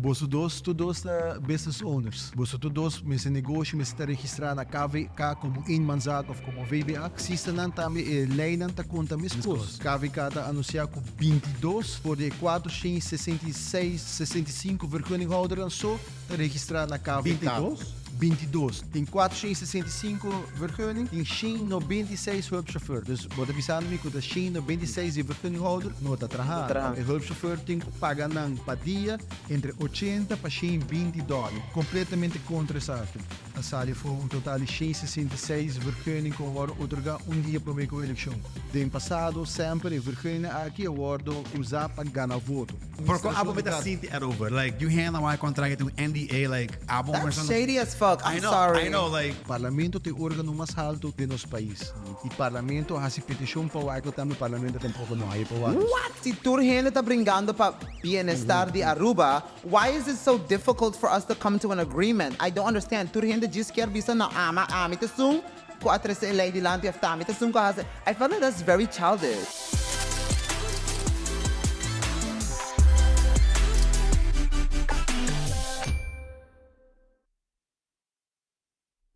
Boso dos tur dos ta business owners. Boso tur dos mester negoshi mester ta registrá na KVK komo eenmanszaak òf komo VBA. Taksistanan tambe e leinan ta konta meskos. KVK ta anunsiá ku 22 for di e 466, 65 vergunninghoudernan so ta registrá na KVK. 22? 22. Tin 465 vergunning, tin 196 hulpchauffeur. Dus bo ta bisando mi ku ta 196 di vergunninghouder no ta trahando. E hulpchauffeur tin ku paga nan pa dia entre 80 pa 120 dòler. Kompletamente kontra esaki. A sali afó un total di 166 vergunning ku a wòrdu otorgá un dia promé ku elekshon. Den pasado semper e vergunningnan aki a wòrdu usá pa gana voto. Pero con abo mi ta sinti erover? Like, you hand away contract un NDA, like, abo That's shady as fuck, I'm sorry. I know, like. Parlamento ta e organo mas halto den nos pais. Y Parlamento a haci peticion pa wak tambe, Parlamento tampoco no haye pa wak. What? Si tur hende ta bringando pa bienestar di Aruba, why is it so difficult for us to come to an agreement? I don't understand. Tur hende djis kier bisa no ama, ami ta esun cu a trece e ley dilanti of ta ami ta esun cu a haci. I feel like that's very childish.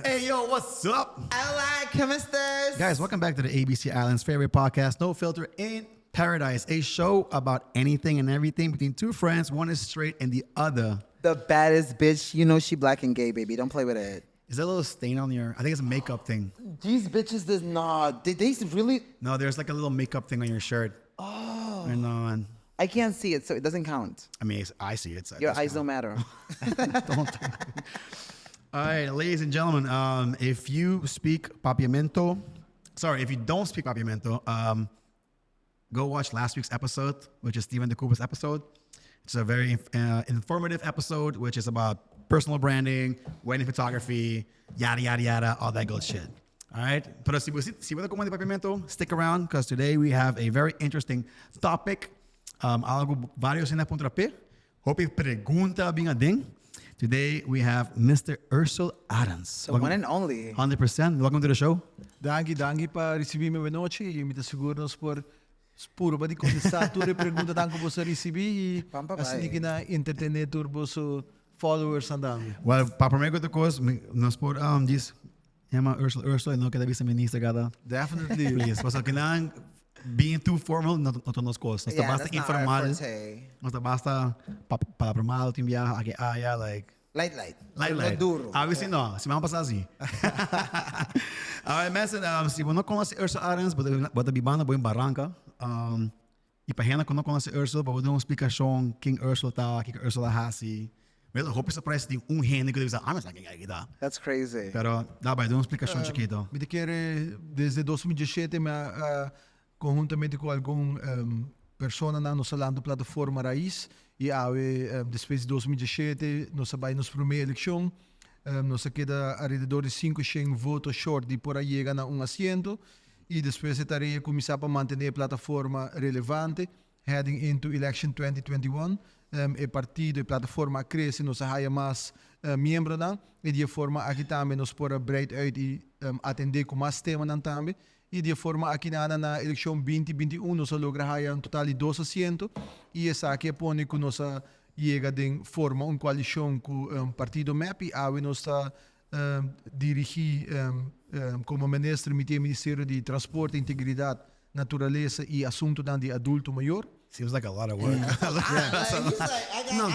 Hey yo, what's up? Hola, ¿cómo estás? Guys, welcome back to the ABC Islands favorite podcast, No Filter in Paradise, a show about anything and everything between two friends. One is straight and the other The baddest bitch. You know she black and gay, baby. Don't play with it. Is that a little stain on your? I think it's a makeup thing. These bitches does not. Did they really? No, there's like a little makeup thing on your shirt. Oh. And on. I can't see it, so it doesn't count. I mean, I see it. So it Your does eyes count. don't matter. Don't. All right, ladies and gentlemen, if you speak Papiamento, sorry, if you don't speak Papiamento, go watch last week's episode, which is Steven de Cooper's episode. It's a very informative episode, which is about personal branding, wedding photography, yada, yada, yada, all that good shit. All right. Pero si, si bo ta di Papiamento, stick around because today we have a very interesting topic. Algo varios hende a puntra p'e. Hopi pregunta bin aden. Today we have Mr. Ursel Arends. The one and only. 100%. Welcome to the show. Danki, danki pa ricibi mi anochi y mi ta sigur nos por purba di contesta tur e preguntanan cu boso a ricibi y Pam pa asina bai. ki na entretene tur boso followers andando. Well, pa prome cu tur cos, nos por dis Yama Ursula Ursula y no keda bisa minister cada. Definitely. Please. Pasobra kinan being too formal no no ta nos cos. Nos ta Yeah, basta that's not our informal. forte. Nos ta basta pa palabra malo tin biaha aki aya like. Light light. Light No light. duro. Awe si no. Siman pasa si. Alright mensen, si bo no conoce Ursula Arends, bo ta bo ta bibando bo in Baranca. Y pa hende cu no conoce Ursula, bo por duna un splicacion ken Ursula ta, kico Ursula a haci. Mi ta hopi surprise si tin un hende cu ta bisa, ami sa ken aki ta. That's crazy. Pero, da bai, duna un splicacion chikito. Mi ta kere desde 2017 mi a conhuntamente cu algun personanan nos a lanta un plataforma Raiz y awe despues di 2017 nos a bai nos prome eleccion. Nos a keda alrededor di 500 voto short di por a yega na un asiento. Y despues e tarea cuminsa pa mantene e plataforma relevante, heading into election 2021. E partido, e plataforma a crece, nos a haya mas miembronan y di e forma aki tambe nos por a breid uit y atende cu mas temanan tambe. Y di e forma aki nana na eleccion 2021 nos a logra haya un total di dos asiento y esaki a pone cu nos a yega den forma un coalicion cu partido mep y awe nos ta dirigi como minister mi tin e Ministerio di Transporte, Integridad, Naturalesa y Asuntonan di Adulto Mayor. Seems like a lot of work. No.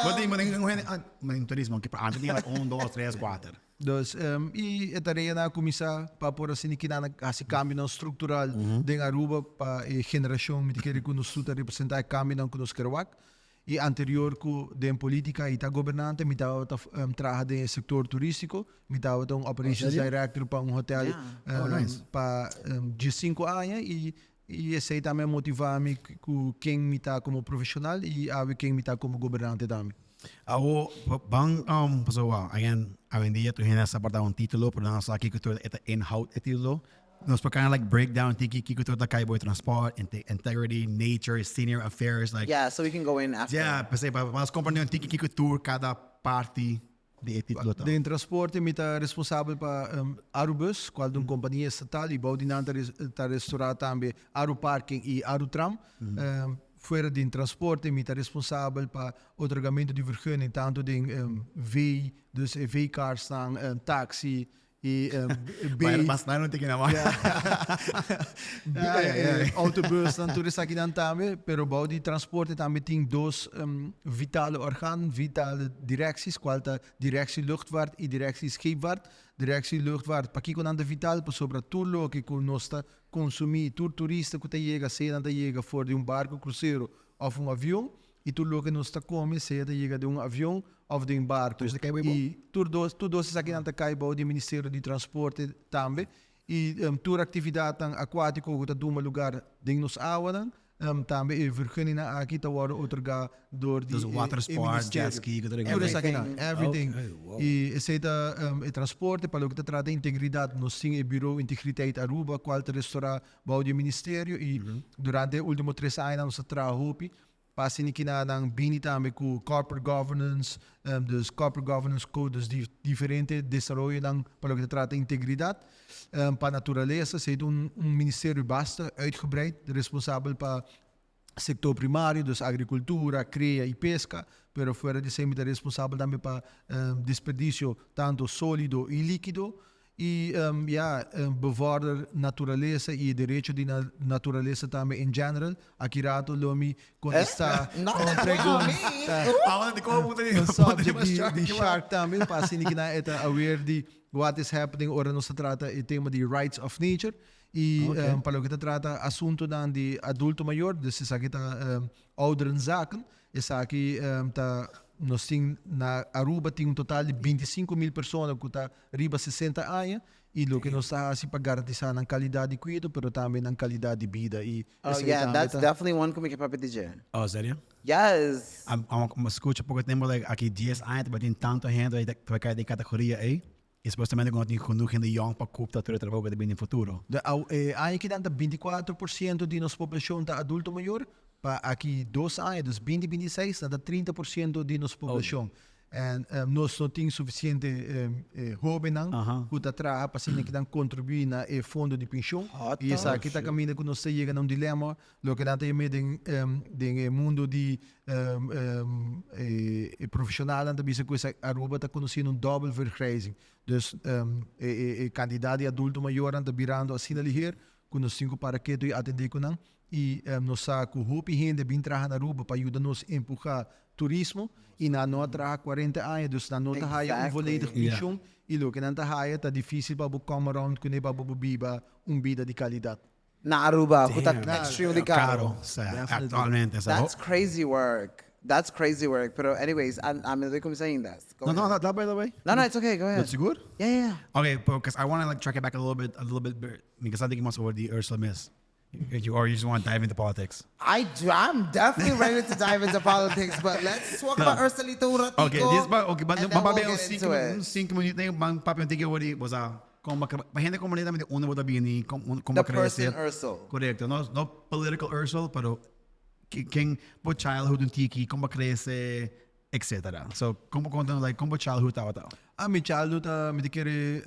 Bo tin, bo tin un hende, ah, turismo, ki pa antes tin like un, dos, tres, kuater. Dus, y e tareanan a cuminsa pa por asina kinan a haci cambionan structural den Aruba pa e generacion mi ta kere cu nos tur ta representa e cambionan cu nos kier wak. Y anterior cu den politica y ta gobernante mi tabata traha den e sector turistico, mi tabata un operations director pa un hotel pa diescinco aña y y esey tambe a motiva mi cu ken mi ta como profesional y awe ken mi ta como gobernante tambe. Awo ban pasobra again awendia tur hende a sa por ta un titulo pero nan a sa kico tur e ta inhoud e titulo. Nos por kind of like break down tiki kiko tur ta kai bo transport, integrity, nature, senior affairs, like. Yeah, so we can go in after. Yeah, p'esei pa nos comprende un tiki kiko tur kada parti di e titulo ta. Den transporte mi ta responsabel pa Arubus, cual ta un compania estatal y bou di nan ta ta restaura tambe Aruparking y Arutram. Fuera di transporte mi ta responsabel pa otorgamento di vergunning tanto den V, dus e V-carsnan, taxi y B. Mas nan no tin kina mas. Autobusnan tur esakinan tambe, pero bou di transporte tambe tin dos vitale organen, vitale directies, cual ta Directie Luchtvaart y Directie Scheepvaart. Directie Luchtvaart, pakiko nan ta vital? Pasobra tur loke cu nos ta Consumi, tur turista cu ta yega sea nan ta yega for di un barco crucero of un avion y tur loke nos ta come sea ta yega den un avion of den barco. Y tur dos tur dos esakinan ta cay bao di Ministerio di Transporte tambe y tur actividadnan acuatico cu ta duma lugar den nos awanan Tambe e vergunningnan aki ta wòrdu otorgá dor di Dus water e sport, ministerio. jet ski, ku Tur esakinan, everything. everything. Okay, wow. I esei ta e transporte. Pa loke ta trata integridat, nos tin e Bureau Integriteit Aruba, kual ta restorá bou di e ministerio i durante e último tres añanan nos a traha hopi pa asina kina nan bini tambe ku corporate governance, dus corporate governance code, dus diferente desaroyonan pa loke ta trata integridat. Pa naturalesa, esei ta un ministerio basta uitgebreid, responsabel pa sector primario, dus agricultura, crea y pesca, pero fuera di esei mi ta responsabel tambe pa desperdicio tanto solido y likido y ya bevorder naturalesa y e derecho di naturalesa tambe in general. Aki rato lo mi contesta un pregunta, un subject di shark tambe pa asina ki nan e ta aware di What is happening ora nos ta trata e tema di rights of nature y pa loke ta trata asuntonan di adulto mayor, dus esaki ta ouderenzaken, esaki ta nos tin na Aruba tin un total di 25 mil persona cu ta riba 60 aña y loke nos ta haci pa garantisa nan calidad di cuido pero tambe nan calidad di bida y Oh esaki yeah, tambe that's ta. definitely one cu mi ke papia di dje. Oh, serio? Yes! Mi scucha poco tempo like aki 10 aña tabatin tanto hende ta cay den categoria ey y supuestamente cu no tin genoeg hende yong pa cupta tur e trabou cu ta bini den futuro. E aña kinan ta 24% di nos poblacion ta adulto mayor, pa aki 2 aña, dus 2026, nan ta 30% di nos poblacion. En nos no tin suficiente hobennan cu ta traha pa asina kinan contribui na e fondo di pensioen. Y esaki ta caminda cu nos ta yega na un dilema. Loke nan ta yam'é den den e mundo di e profesionalnan ta bisa cu esaki Aruba ta conociendo un dobbel vergrijzing. Dus e cantidad di adulto mayornan ta birando asina liher cu nos tin cu para ketu y atende cu nan. Y nos sa cu hopi hende bin traha na Aruba pa yuda nos empuha turismo y nan no a traha 40 aña, dus nan no ta haya un volledig pensioen y loke nan ta haya ta dificil pa bo come around cune pa bo por biba un bida di calidad. Na Aruba, cu ta extremely caro. Caro, sa, actualmente. Sa. That's crazy work. That's crazy work. Pero anyways, ami no ta cuminsa ainda. Go No, no, ahead. da bay, da bay. No, no, it's okay. Go ahead. Bo sigur? Yeah. Okay, because I want to like track it back a little bit, because I think mas over di Ursula mes. You, or you just want to dive into politics? I do, I'm definitely ready to dive into politics, but let's talk about Ursulita un ratico. Okay, this ba, okay, but and then ban we'll papia get 5 into it. un 5 minuut nee, ban papia un tiki over di, bosa, con ba, pa hende completamente unda bo ta bini, con The ba crece. person Ursula. Correcto, no, no political Ursula, pero ken bo childhood un tiki, con ba crece, etc. So, con bo conta like, con bo childhood tabata? Ah, mi childhood, ah, mi ta kere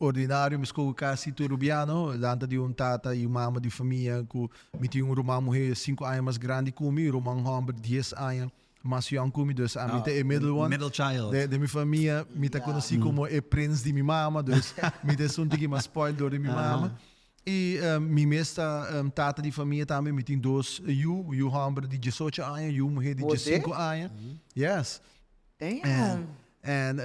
ordinario, mi scoge casi tur Rubiano, lanta di un tata y un mama di famia cu mi tin un ruman muher 5 aña mas grandi cu mi, un ruman homber 10 aña mas young cu mi, dus ami ta e middle one. Middle child. De mi famia mi ta conoci como e prins di mi mama, dus mi ta esun tiki mas spoiled door di mi mama. Y mi mes ta tata di famia tambe, mi tin dos yu, yu homber di 18 aña, yu muher di Bo 15 aña. Yes. Damn. En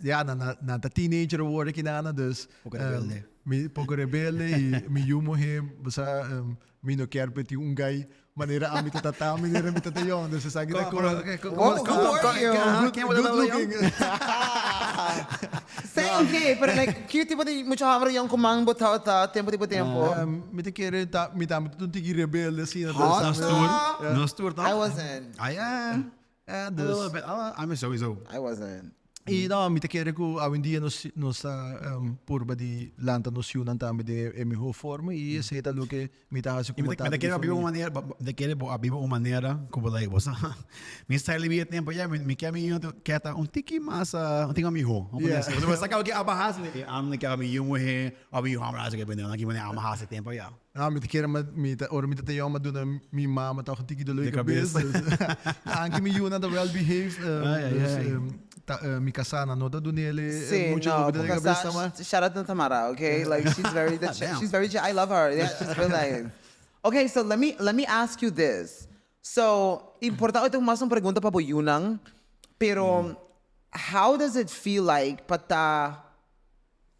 ja, nan ta teenager awor aki nana, dus Poco rebelde. Mi poco rebelde y mi yu muher, bosa, mi no kier pe tin un guy manera ami ta tata, manera mi tata yong, dus esaki ta Como, como Whoa, who are you? Good, Ken good bo tata yong? looking. Say okay, pero like, ki tipo di mucha homber yong kumang bo tata, tempo tipo tempo? Mi ta kere ta, mi tambe ta un tiki rebelde asina, dus Hot. No stoer, no stoer toch? I wasn't. Ah ja, Eh, a dus little bit. Ah, I'm sowieso. I wasn't. I no, mi ta kere ku awendia nos nos ta purba di lanta nos yunan tambe den e mihó forma i esei ta loke mi ta hasi I mi komo ta mi ta tata di kere bo a biba un famia. manera mi ta kere bo a biba un manera ku bo like bo sa mi style di bida tempu ya mi mi ke mi yu ke ta un tiki mas un tiki mas mihó bo Yeah. bo sa kaba ke aba hasi e amo ke mi yu muhé òf mi yu hòmber hasi ke bini nan ki manera amo hasi tempu ya. No, mi ta kere ma mi ta ora mi ta yòn m'a duna mi mama tòg un tiki dolor Di di kabes. kabes. Anke mi yunan ta well behaved, Ai, ai, dus ai. ta mi kasá nan no ta dun'el Sí, mucho no, dolor di bo kabes kasá, tama. shout out to Tamara, okay? Like she's very the Damn. she's very I love her. Yeah, she's really nice. Okay, so let me ask you this. So, importa ito mas un pregunta pa bo yunan, pero how does it feel like pa ta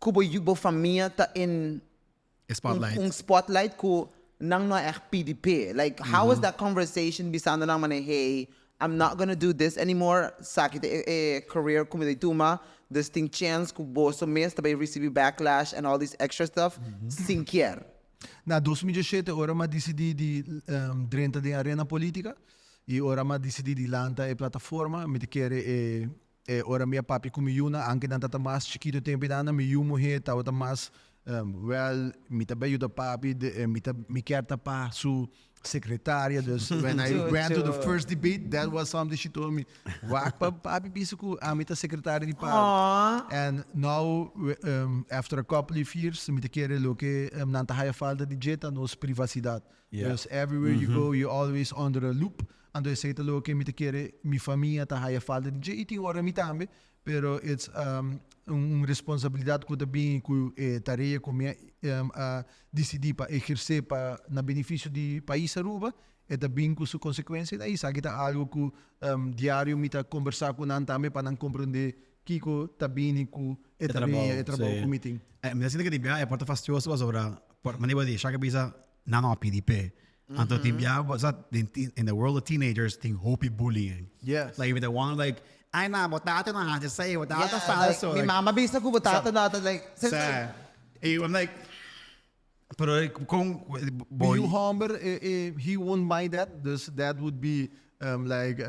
ku bo yu bo famia ta in E spotlight. Un spotlight ku nan no a echt pidi p'e. Like, how was that conversation bisando nan manera, hey, I'm not gonna do this anymore, saki ta e e career ku mi ta tuma, dus tin chance ku boso mes ta bay ricibi backlash and all this extra stuff sin kier. Na 2017 ora mi a dicidi di drenta den arena politica y ora mi a dicidi di lanta e plataforma mi ta kere e E ora mi a papia ku mi yunan, anke nan tabata mas chikitu tempu einan, mi yu muhé tabata mas, wèl, mi ta bai yuda papi, mi ta, mi kier ta pa su sekretaria, dus when I went to the first debate, that was something she told me, wak pa papi bisa ku ami ta sekretaria di papi. And now, after a couple of years, mi ta kere loke nan ta haya falta di dje ta nos privasidat. Dus everywhere you go, you always under a loop. Anto esei ta loke mi ta kere mi famia ta haya falta di dje i tin ora mi tambe, pero it's un responsabilidad ku ta bini ku e tarea ku mi a disidí pa ehersé pa na benefisio di pais Aruba, e ta bin ku su konsekuensianan i esaki ta algu ku diario mi ta kombersá ku nan tambe pa nan komprendé kiko ta bini ku e tarea, e trabou ku mi tin. Mi ta sinti ku di biaha e por ta fastioso pasobra por manera bo di Shaka bisa nan no a pidi p'e. Anto tin bia bo sa den in the world of teenagers tin hopi bullying. Yes. Like if the one like ay na bo tata no haci esey bo tata Yeah, falso. like, mi mama bisa cu bo tata no ta like Sa. Y I'm like pero con bo Mi yu homber he won't mind that dus that would be like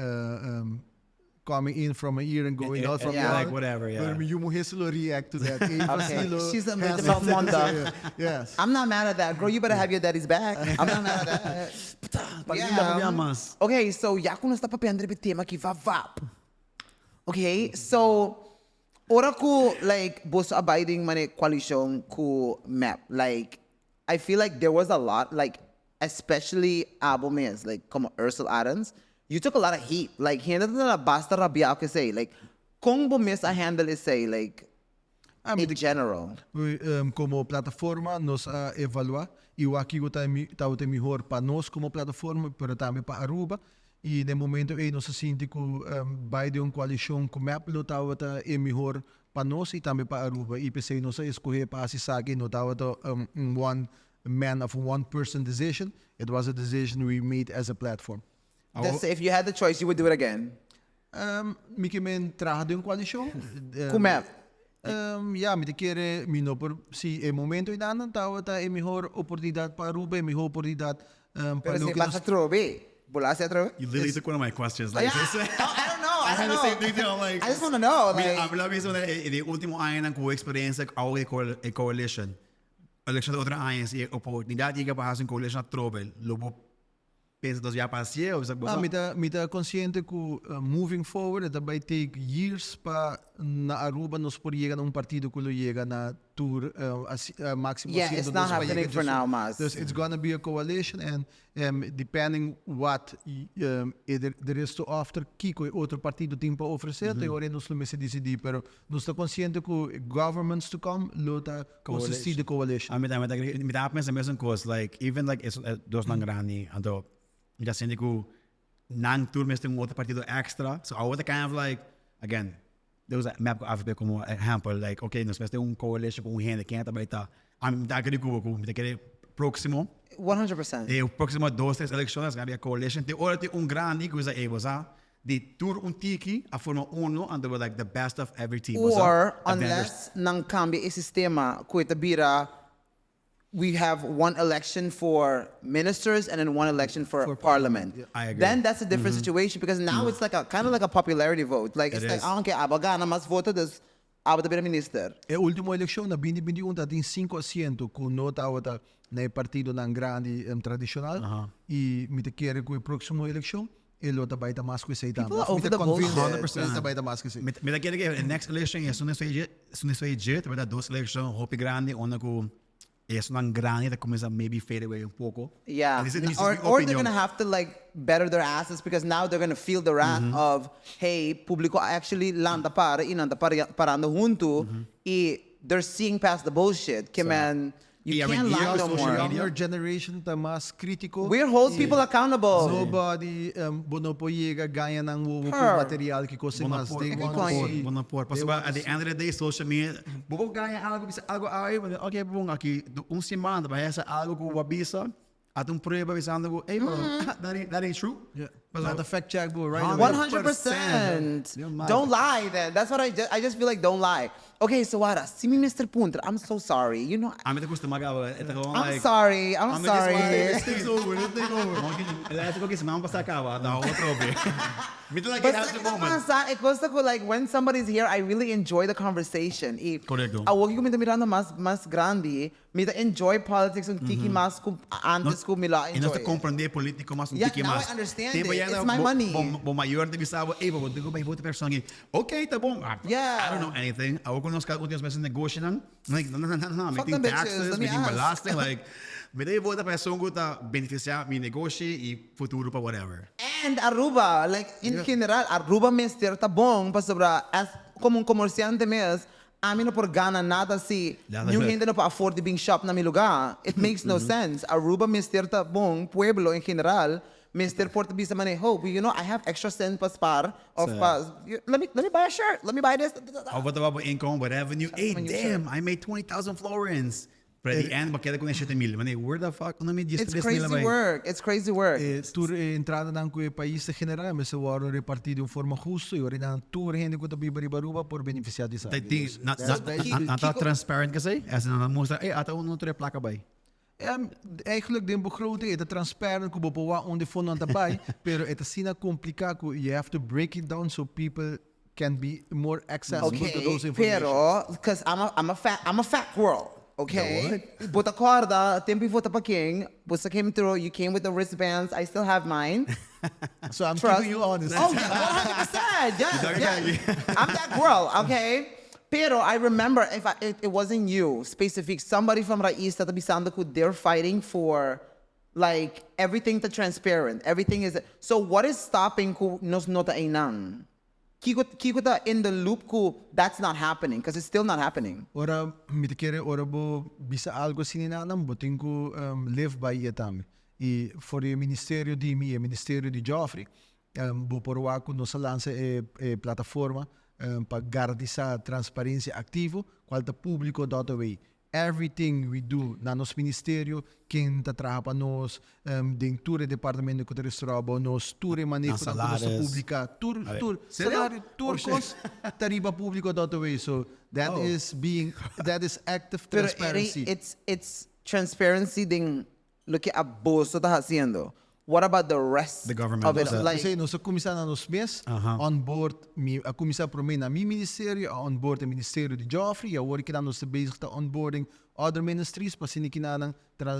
coming in from an ear and going out from the Like other. whatever, yeah. Pero mi yu muher si lo react to that. Eva Okay. si lo She's a has bit of a something to monda. say. Yes. I'm not mad at that. Girl, you better have your daddy's back. I'm not mad at that. Palinda yeah. Mas. Okay, so ya ku nos ta papiando riba e tema aki va vap. Okay, so ora ku like boso a bai den mane koalishon ku mep, like I feel like there was a lot, like especially abo mes, like como Ursel Arends, you took a lot of heat, like hende ta na basta rabia ku esei, like kon bo mes a handle esei, like in general? Como plataforma nos a evalua y wak kico ta tabata e mihor pa nos como plataforma pero tambe pa Aruba y den momento ey nos a sinti cu bay den un coalicion cu mep lo tabata e mihor pa nos y tambe pa Aruba y p'esey nos a escoge pa haci esaki, no tabata un one man of un one person decision, it was a decision we made as a platform. Dus if you had the choice you would do it again? Mi ke men traha den un coalicion. Cu mep? Ya, mi ta kere, mi no por, si e momento eynan tabata e mihor oportunidad pa Aruba, e mihor oportunidad pa Pero si loke pasa nos. atrobe, bo lo haci atrobe? You literally took one of my questions. Like, Yeah, I don't know, I I don't had the know. same thing too. I'm like, I just wanna know, Mira, like. ami lo a bisa manera e di ultimo añanan cu experiencia cu awo di e coalition. Eleccion di otro aña, si e oportunidad yega pa haci un coalition atrobe, lo bo pensa dos bia pa hacié of Ah, mi ta consciente cu moving forward e ta bay take years pa na Aruba nos por yega na un partido cu lo yega na tur maximo Yeah, it's not happening for now mas. Dus it's gonna be a coalition and depending what there is to offer, kico e otro partido tin pa ofrece, ta e ora nos lo mester dicidi. Pero nos ta consciente cu governments to come lo ta consisti di coalition. Ami tambe ta agree. Mi ta pensa mesun cos, like even like e dosnan grandi, anto mi ta sinti cu nan tur mester un otro partido extra, so awor ta kind of like, again, de usa mep cu avp como ehempel, like okay nos mester un coalition cu un hende, ken ta bay ta? Ami mi ta agree cu bo cu mi ta kere proximo. 100%. E proximo dos tres elecciones a habia coalition, te ora tin un grandi cu bisa ey bo sa di tur un tiki a forma uno anto bo like the best of every team bo sa. Or Avengers. unless nan cambia e sistema cu e ta bira. We have one election for ministers and then one election for parliament. I agree. Then that's a different situation because now it's like a kind of like a popularity vote. Like It it's like, is. Aunke abo gana mas voto, dus abo ta bira minister. E ultimo eleccion na 2021 tabatin 5 asiento cu no tabata na e partidonan grandi tradicional y mi ta kere cu e proximo eleccion e lo ta bay ta mas cu esey tambe. People are Of mi over ta the convinced bullshit. cu e ta bay ta mas cu esey. Mi ta kere cu e next election esun esey dje, ta bay ta dos election hopi grandi unda cu esunnan grandi ta cuminsa maybe fade away un poco. Yeah. This is Or, mi or they're opinion. gonna have to like better their asses because now they're gonna feel the wrath of, hey, publico actually lanta para y nan ta parando hunto y they're seeing past the bullshit. Ke man, you Yeah, I mean, can't lie yeah, no social more. media. Younger generation ta mas critico. We hold people accountable. Nobody, bo no por yega gaña nan wowo cu Her. material ki cos Bo no mas. por, They bo want no to por, see. bo no por. Pasobra at the end of the day, social media, bo por gaña algo, bisa algo awe, bo okay, bon, aki un siman ta bay hesa algo cu bo a bisa, Ata un prueba bisando cu, ey, pero that ain't true. Yeah. Paso- Not a fact check, bro, right away. 100%. Dios madre. Don't lie then. That's what I just feel like don't lie. Okay, so ahora, si mi mester puntra, I'm so sorry. You know, A mi ta gusta mas caba, e ta gewoon I'm like, sorry. I'm I'm just sorry. like, This takes over, this takes over. El a haci cu siman pasa caba, na otro be. Mi ta like, But it has sa the kita moment. pasa, e cosa cu like when somebody's here, I really enjoy the conversation. Y Correcto. Awor cu mi ta mirando mas mas grandi, mi ta enjoy politics un tiki mas cu antes cu mi la E nos ta enjoy. comprende politico mas un Yeah, tiki now mas. I understand Tempo it. ya It's na my money. Bo mayor ta bisa bo, ey, bo tin cu bay vota persona aki. Ok, ta bon. Yeah. I don't know anything. Awor cu nos cada un tin nos mes negoshonan, like, no, no, no, no, no. Mi Fuck tin them bitches, taxes, let mi me tin ask. belasting, like, mi ta vota pa esun cu ta beneficia mi negoshi y futuro pa whatever. And Aruba, like in general, Aruba mester ta bon pasobra as como un comerciante mes, ami no por gana nada si niun hende no por afford di bin shop na mi lugar. It makes no sense. Aruba mester ta bon, pueblo en general mester por ta bisa manera, ho, you know, I have extra cent pa spar of pa, let me buy a shirt, let me buy this. Of bo ta bo income, bo revenue, ey, When you damn, I made 20,000 florins. Pero at the end, bo keda cu e 7,000. Manera, where the fuck, unda mi It's 13,000 crazy bay? work. It's crazy work. E tur e entradanan cu e pais ta genera mester wordo reparti di un forma husto y ora nan tur hende cu ta biba riba Aruba por beneficia di esaki. Tin, na, na, That's na, na ta Kiko- transparent kesey? Asina nan mustra, ey, ata un otro e placa bay. Eigenlijk den begroting e ta transparent cu bo por wak unda e fondonan ta bay, pero e ta asina complica cu you have to break it down so people can be more accessible to Okay, those information. pero, because I'm a fat girl, okay? Bo ta corda, tempo vota pa ken, bo sa came through, you came with the wristbands, I still have mine. So I'm Trust. keeping you honest. Oh, yeah, 100%. Yes. I'm that girl, okay? Pero I remember, if I, it wasn't you, specific, somebody from Raiz ta bisando cu they're fighting for like everything to transparent. Everything is, so what is stopping cu nos no ta einan? Kiko ta in the loop cu that's not happening, because it's still not happening. Ora mi ta kere ora bo bisa algo asina nan, bo tin cu live by it tambe. Y for e ministerio di mi, e ministerio di Geoffrey, bo por wak cu nos a lansa e plataforma pa garantisa transparencia activo, cual ta publico.aw. Everything we do na nos ministerio, ken ta traha pa nos, den tur e departamento cu ta restaura bo nos, tur e maneho Nan cu nos ta salaris. publica, tur, A ver. tur, Serio? salario, tur Oh, shit. cos ta riba publico.aw. So that is being, that is active Pero transparency. it's transparency den loke aboso ta haciendo. What about the rest The government of it? does that. Like, P'esei nos a kuminsá na nos mes, on board, mi a kuminsá promé na mi ministerio, a on board e ministerio di Geoffrey, i awor kinan nos ta bezig ta onboarding other ministries pa asina kinanan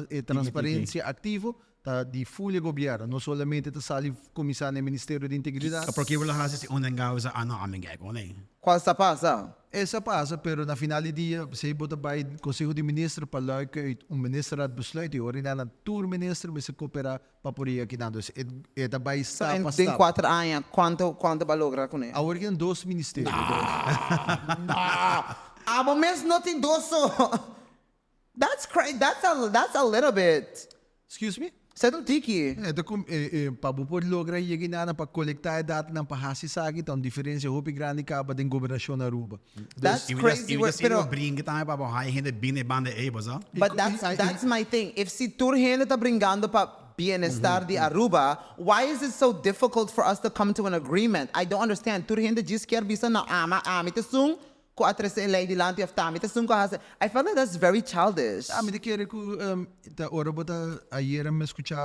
e transparencia aktivo ta di full e gobierno, no solamente ta sali kuminsá na e ministerio di integridad. Por ke bo lo hasi si un den gau bisa, ah no, ami gek, o nee? Cual sa pasa? Esa pasa, pero na final di dia, p'esei bo ta bai Conseho di Minister pa luik uit un ministerraad besluit y ora na tur minister mester coopera pa por yega kinan. Dus e ta bai So stap en pa den stap. 4 aña, cuanto bo a logra cune? Awor kinan dos ministerio. Abo mes no tin dos so. That's a little bit. Excuse me? Zet un tiki. E ta com, e, e, pa bo por logra yega nada pa colecta e datanan pa haci esaki, ta un diferencia hopi grandi caba den gobernacion na Aruba. That's Y crazy y work, just pero brinca tambe pa bo haya hende bini e banda ey, bo sa? But that's my thing. If si tur hende ta bringando pa bienestar di Aruba, why is it so difficult for us to come to an agreement? I don't understand. Tur hende djis kier bisa na ama, ami te sun. ku a trese e lei dilanti of ta mi ta esun ku a hasi. I felt like that's very childish. Ami ta kere ku ta ora bo ta ayera mi a skucha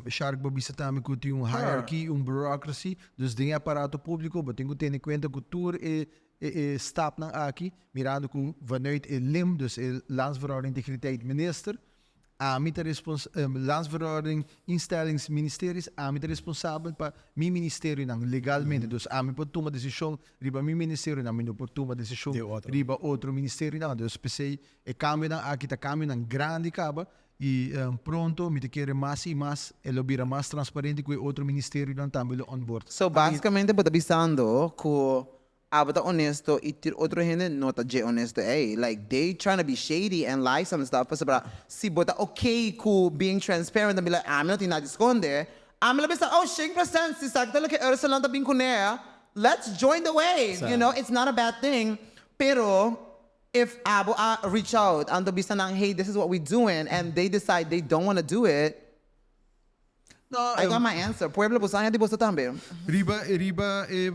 Shark bo bisa tambe ku tin un hierarchy, un bureaucracy, dus den e aparato publico bo tin ku tene kuenta ku tur e e stapnan aki, mirando ku vanuit e lim, dus e Landsverordening Integriteit Minister, Ami ta respons Landsverordening Instellings Ministeries, ami ta responsabel pa mi ministerionan legalmente. Dus ami por tuma desishon riba mi ministerionan, mi no por tuma desishon Di otro. riba otro ministerionan. Dus p'esei e kambionan aki ta kambionan grandi kaba i pronto mi ta kere mas i mas e lo bira mas transparente ku e otro ministerionan tambe lo onboard. So basicamente bo ta bisando ku Abo ta honesto y tur otro hende no ta dje honesto ey. Like they trying to be shady and lie some stuff pasobra si bo ta ok cu being transparent and be like ami no tin nada di sconde, ami lo bisa oh 100% si sa ki ta loke Ursula ta bin cune let's join the wave you know it's not a bad thing pero if abo a reach out anto bisa nan hey this is what we doing and they decide they don't wanna do it. No, I got my answer. Pueblo, boso aña di boso tambe. Riba riba e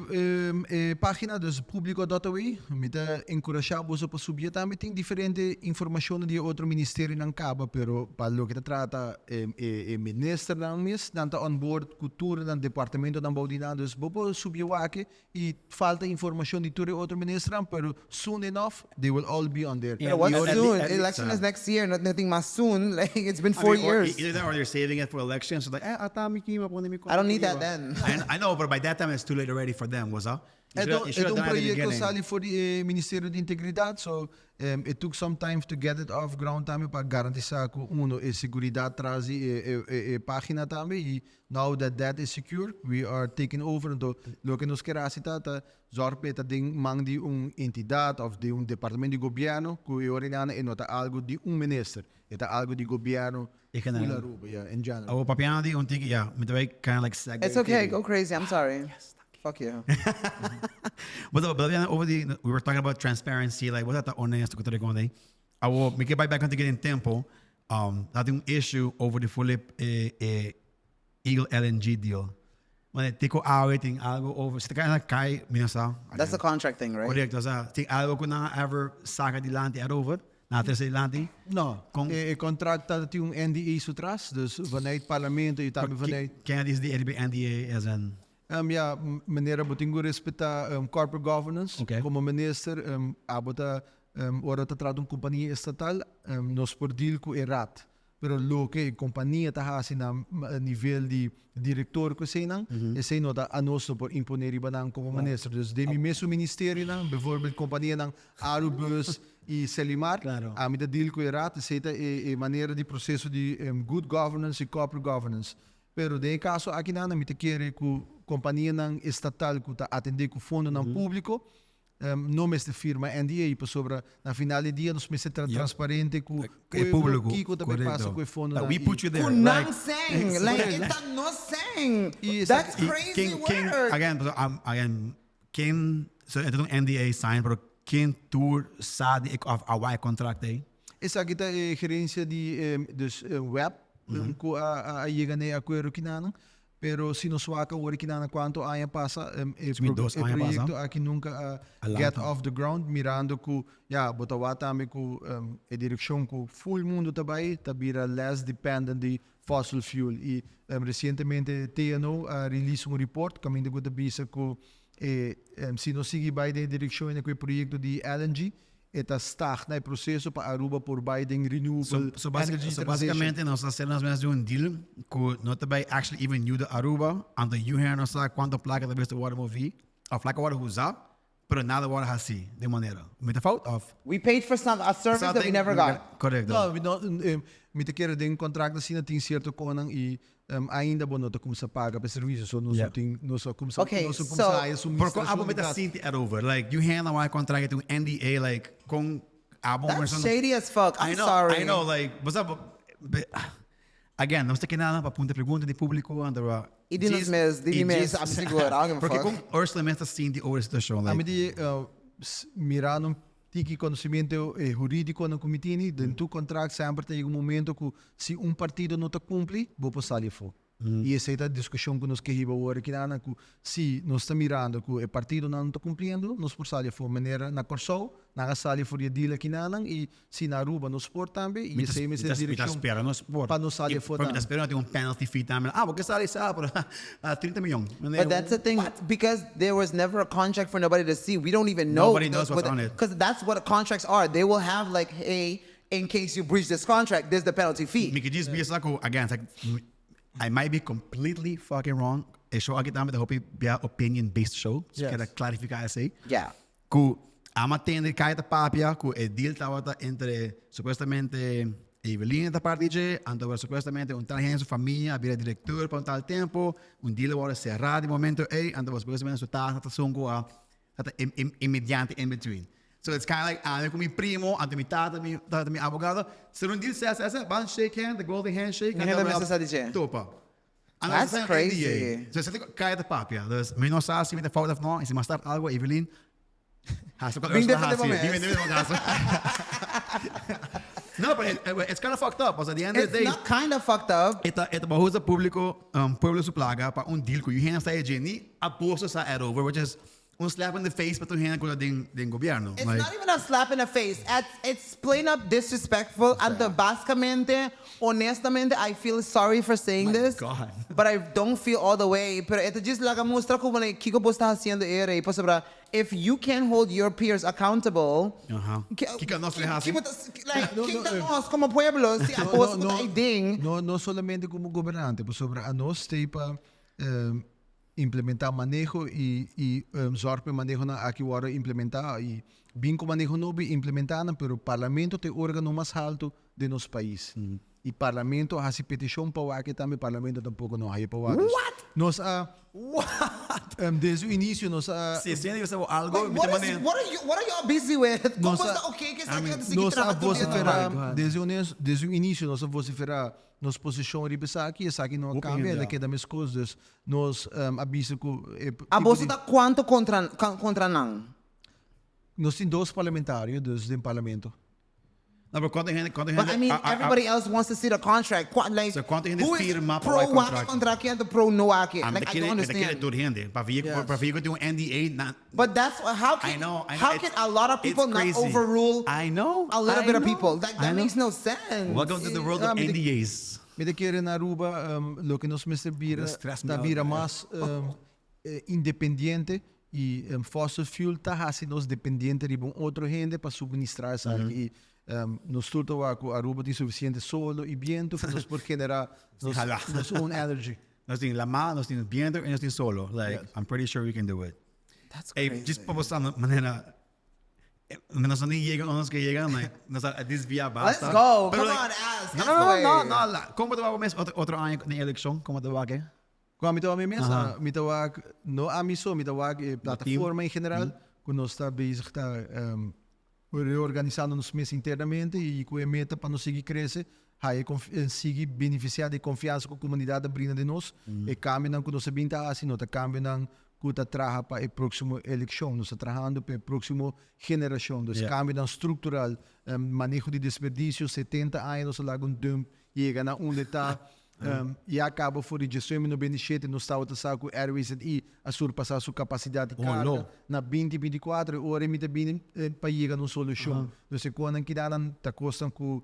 e pagina dus publico dot aw mi ta enkurashá boso pa subié tambe. Tin diferente informashonnan di e otro ministerionan kaba pero pa loke ta trata e e ministernan mes nan ta on board ku tur nan departamentonan bou di nan dus bo por subié wak I falta informacion di tur e otro ministernan, pero soon enough they will all be on there. Pero what's At soon? at Election least, is next year, no nothing mas soon. Like it's been 4 I mean, or years. either that or they're saving it for election. So like, eh, ata mi kima pone mi I don't need that kima. then. I know, but by that time it's too late already for them, was that? E ta e ta un proyecto sali for di e Ministerio di Integridad, so it took some time to get it off ground tambe pa garantisa cu uno e seguridad tras di e e e pagina tambe y Now that that is secure, we are taking over. Anto, loke nos kier hasi ta, ta zorg pa e ta den man di un entidad of di un departamento di gobierno cu e ora nan e no ta algo di un minister, e ta algo di gobierno In full general. Aruba, yeah, in general. Awor papiando di un tiki, ya, mi ta bay kinda like segue It's okay, tiki. go crazy, I'm sorry. Fuck you. But papiando over di, we were talking about transparency, like, bo ta honesto cu tur e con ei. Awor, mi ke bai back un tiki den tempo. Ta tin un issue over di fulip e e Eagle LNG deal. Mane tin ku awe tin algo over, si ta kai na kai, mi no sa. That's the contract thing, right? Correcto, osea, tin algo ku nan a ever saka dilanti erover, nan a trese dilanti. No, Kon- e contract ta tin un NDA su tras, dus vanuit parlamento y tambe vanuit. Ken a dici di NDA as in? Ja, manera bo tin ku respetá corporate governance. Okay. Komo minister, abo ta ora ta trata un kompania estatal, nos por deal ku e raad. Pero loke e kompania ta hasi na nivel di direktor ku eseinan, esei no ta anos no por imponé riba nan komo minister. Dus den mi mesun ministerionan, bijvoorbeeld kompanianan Arubus i Selimar, ami ta deal ku e raad. Esei ta e manera di proseso di good governance i corporate governance. Pero den e kaso akinan mi ta kere ku kompanianan estatal ku ta atendé ku fondonan públiko no mester firma NDA pasobra na final di dia nos mester ta transparente ku E pueblo públiko, kiko ta bai pasa korekto. ku e fondonan. We put you there. Ku nan sèn, like e ta nos sèn. I That's esaki- crazy Ken, ken, work. again, pasobra am, again, ken, so e ta un NDA sign, pero ken tur sa di e of a wak e contract ei? Esaki ta e gerencia di dus web cu a yega na e acuerdo kinanan, pero si nos wak awor kinanan cuanto aña pasa e proyecto aki nunca a get off the ground mirando cu ya bo ta wak tambe cu e direccion cu full mundo ta bay ta bira less dependent di fossil fuel y recientemente TNO a release un report caminda cu ta bisa cu e si nos sigui bay den e direccion ene cu e proyecto di LNG E ta stagna e proceso pa Aruba por bay den renewable So, energy so transition. basicamente nos ta haciendo nos mes di un deal cu no ta bay actually even yuda Aruba, anto yu hende no sa cuanto placa ta bes ta wordo movi of placa wordo usa, pero nada wordo haci den manera. Mi ta fout of? We paid for some, a service that we never got. Correcto. No, mi no, mi ta kere den contract asina tin cierto conan y Ainda bo no ta kumsa paga pa e servicio, so nos no tin, nos a kumsa, Okay, nos a so- kumsa haya Pero con suministracion abo di meta gas. sinti erover? Like, you hand a contract un NDA, like, con abo That's persona- shady as fuck. I'm I know, sorry. I know, like, bo sa, again, nos ta keda pa punta pregunta di publico, anto ba. Y di nos mes, di mi mes, I'm sigur, I don't give a Porque fuck. con Ursula mes ta sinti over e situacion, Ami like. di mira un tiki conocimiento huridico nan cu mi tini, den tur contract semper ta yega un momento cu si un partido no ta cumpli, bo por sali afo. I esei ta diskushon ku nos ke hiba awor aki nan ku si nos ta mirando ku e partidonan no ta kumpliendo, nos por sali afó. Manera na Kòrsou nan a sali for di e deal aki nan i si na Aruba nos por tambe i esei mester direkshon pa nos sali afó tambe. Mi ta spera no tin un penalty fee tambe. Ah, bo ke sali sa pero 30 miyon. But that's the thing, because there was never a contract for nobody to see, we don't even know. Nobody knows what's on it. Because that's what contracts are. They will have like, hey, In case you breach this contract, this the penalty fee. Mi ke djis bisa ku, again, it's like, I might be completely fucking wrong. E show aki tambe ta hopi bia opinion based show. So Yes. keda klarifiká esei. Yeah. Ku ama tende kai ta papia ku e deal tabata entre supuestamente Evelyn ta parti dje, anto ora supuestamente un tal hende su famia a bira directeur pa un tal tempo, un deal a wòrdu será di momento ei, anto supuestamente su tata ta esun ku a ta e mediante in between. So it's kinda like ami ku mi primo, anto mi tata mi tata mi abogado, ser un deal sè sè sè, ban shake hand, the golden handshake, Mi hende mester sa di dje. Topa. Anto That's esei ta un crazy. NDA. So esei ta kaya ta papia. Dus mi no sa si mi ta fout of no, i si mi a start algo, Evelyn, hasi loke Bin Ursula defende bo hasi. mes. Bin defende bo mes. No, but it's kinda fucked up, pasobra at the end of It's the day, not kinda fucked up. e ta e ta baho usa publico, pueblo su plaga pa un deal ku yu hende sa e dje, ni abuso sa erover, which is Un slap in the face pa tur hende ku ta den den gobierno. It's not even a slap in the face, it's plain up disrespectful anto basicamente, honestamente I feel sorry for saying this, but I don't feel all the way, pero e ta djis laga mustra ku bueno kiko bo sta hasiendo e rey pasobra if you can't hold your peers accountable, Kiko nos lo hasi? Like ken ta nos komo pueblo si abos ku ta e ding? No, no solamente komo gobernante pasobra anos ta pa Implementá maneho i i zòrg pa e manehonan aki wòrdu implementá i bin ku maneho nobo i implementá nan, pero parlamento ta e órgano mas haltu den nos pais. I parlamento a hasi petishon pa wak tambe, parlamento tampoko no a haya pa wak. Nos a desde un inisio nos a. Si esei ta algo mi ta manda. What are you what are y'all busy with? Komo ta oké ku esaki ta sigui Nos a traha tur dia? vosiferá desde un desde un inisio nos a vosiferá nos posishon riba esaki, esaki no a kambia, el a keda meskos, dus Nos a bisa cu e tipo A boso di. ta cuanto contra contra nan? Nos tin dos parlamentario dus den parlamento. No, pero cuanto hende, cuanto But hende I mean, a- a- a- everybody else wants to see the contract. Qua- like, So, cuanto hende who is firma pa pro e wak contract? contract y pro no wak? Ah, mi Like, ta I kere, don't mi ta kere understand. tur hende. Pa via, Yes. pa via cu tin un NDA na. But that's how can I know, I know. how It's- can a lot of it's people not crazy. overrule I know. a little I bit of know, people? Like, I that know. makes no sense. Welcome to the world Ah, of mi ta- NDAs. Mi ta kere na Aruba loke nos mester bira ta bira mas independiente y fossil fuel ta haci nos dependiente riba un otro hende pa suministra esaki y nos tur ta wak cu Aruba tin suficiente solo y biento pa nos por genera nos own energy. Nos tin lama, nos tin biento y nos tin solo. Like, I'm pretty sure we can do it. That's Ey, crazy. djis pa bo sa manera Nos no yega unda nos ke yega, like, nos a desvia basta. Let's go. Pero, Come like, on, ask. No, Ask no, no, away. no, no, la. Kon bo ta wak bo mes otro, otro aña den elekshon? Kon bo ta wak e? Kon ami ta wak mi mes? Mi ta wak, no ami so, mi ta wak e plataforma en general, ku nos ta bezig ta reorganisando nos mes internamente i ku e meta pa nos sigui krese, haya sigui benefisiá di e konfiansa ku komunidat a brinda den nos. E kambionan ku nos a bin ta hasi no ta kambionan ku ta traha pa e próksimo elekshon. Nos ta trahando pa e próksimo generashon. Dus kambionan struktural, maneho di desperdisio, 70 aña nos a laga un dump yega na unda e ta. Ya kaba for di 1997 nos tabata sa ku RWZI a surpasá su kapasidat di karga na 2024 e ora e mi ta bini pa yega na un solushon. Dus e konan kidanan ta kosnan ku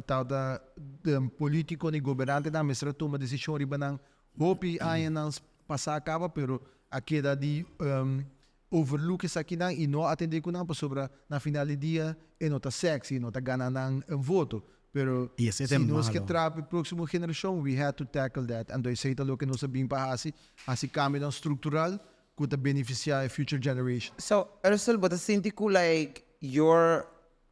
tabata politikonan i gobernantenan mester a tuma desishon riba nan Hopi añanan pasá kaba pero a keda di overlook esakinan i no atendé ku nan pasobra na final di dia e no ta sexy, e no ta gana nan un voto. Pero I esei si ta nos ke malo. traha pa e próksimo generashon we had to tackle that. Anto esei ta loke nos a bin pa hasi, hasi kambionan struktural ku ta benefisiá e future generation. So, Ursel, bo ta sinti ku like your